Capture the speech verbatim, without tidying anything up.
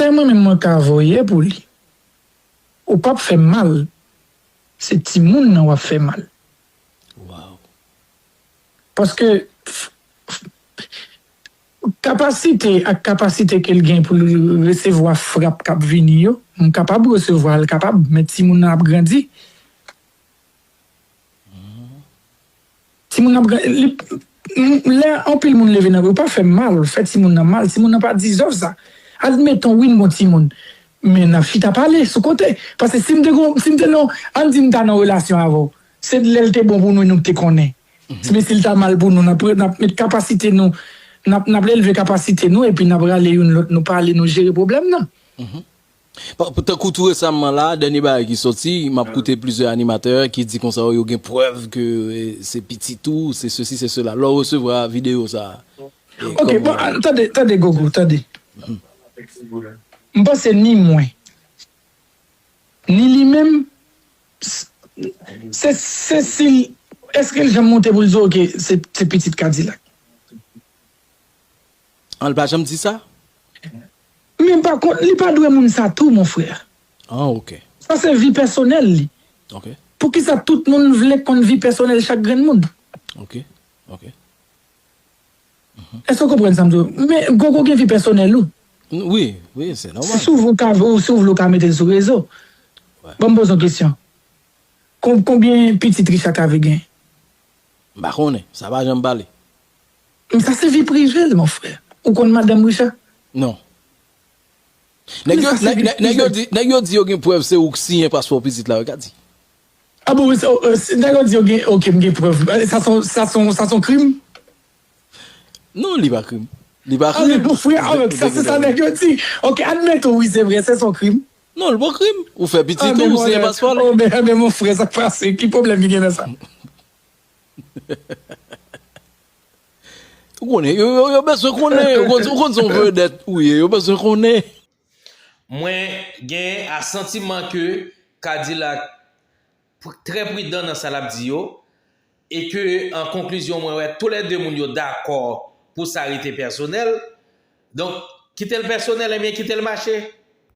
Lè mwen menm mwen ka voye pou li. Ou p ap fè m mal. Se timoun nan w ap fè mal. Wow. Paske kapasite ak kapasite ke l gen pou l resevwa frap k ap vini yo, m kapab resevwa l, kapab, men timoun nan ap grandi. Timoun nan ap grandi. Lè anpil moun leve nan yo pa fè m mal, fè timoun nan mal, timoun nan pa dizèv sa. Admeton, wi, m gon timoun. Men n ap chita pale sou kote. Paske si m te gon, si m te nan, ann di m ta nan relasyon avè w, se lè l te bon pou nou, nou te konnen. Men si l ta mal pou nou, n ap, n ap met kapasite nou, n ap, n ap elve kapasite nou, epi n ap rale youn lòt, nou pale, nou jere pwoblèm nan. Tankou tou resaman la, dènye bagay ki sòti, m ap koute plizyè animatè ki di konsa yo gen prèv ke se pitit ou, se sesi, se sela. Lè w resevwa videyo sa a. Ok, bon, tande, tande, Gogo, tande. M panse ni mwen, ni li menm, se, se si, èske l janm monte pou l di, ok, se, se pitit Kadilak? An, l pa janm di sa? Men pa kont, li pa dwe moun sa tou, mon frè. Ah, ok. Sa se vi pèsonèl li. Ok. Poukisa tout moun vle konn vi pèsonèl chak grenn moun? Ok. Ok. Èske w konprann sa m di w? Men Gogo gen vi pèsonèl ou. Wi, wi, se nòmal. Si w vle w ka, si w vle w ka mete l sou rezo. Ban m poze yon kesyon. Kon, konbyen pitit Richard Cavé gen? M pa konnen. Sa pa janm pale. Men sa se vi prive l, mon frè. Ou konn madanm Richard? Non. Nèg yo, nèg yo di, nèg yo di yo gen prèv se ou k siyen paspò pitit la, yo ka di. Ah bon, nèg yo di yo gen, ok, m gen prèv. Sa son, sa son, sa son krim? Non, li pa krim. Li pa krim. Ah, men mon frè, avèk sa, se sa nèg yo di. Ok, admeton, wi, se vre, se son krim. Non, li pa krim. Ou fè pitit ou, ou siyen paspò li. Oh, men, men mon frè, sa k pase? Ki pwoblèm ki gen nan sa? Ou konnen, yo, yo, yo bezwen konnen, ou konn, ou konn se yon vedèt ou ye, yo bezwen konnen. Mwen gen a santiman ke Kadilak trè pridan nan sa l ap di yo, e ke an konklizyon mwen wè toulède moun yo dakò pou sa rete pèsonèl. Donk, kite l pèsonèl, ebyen kite l mache.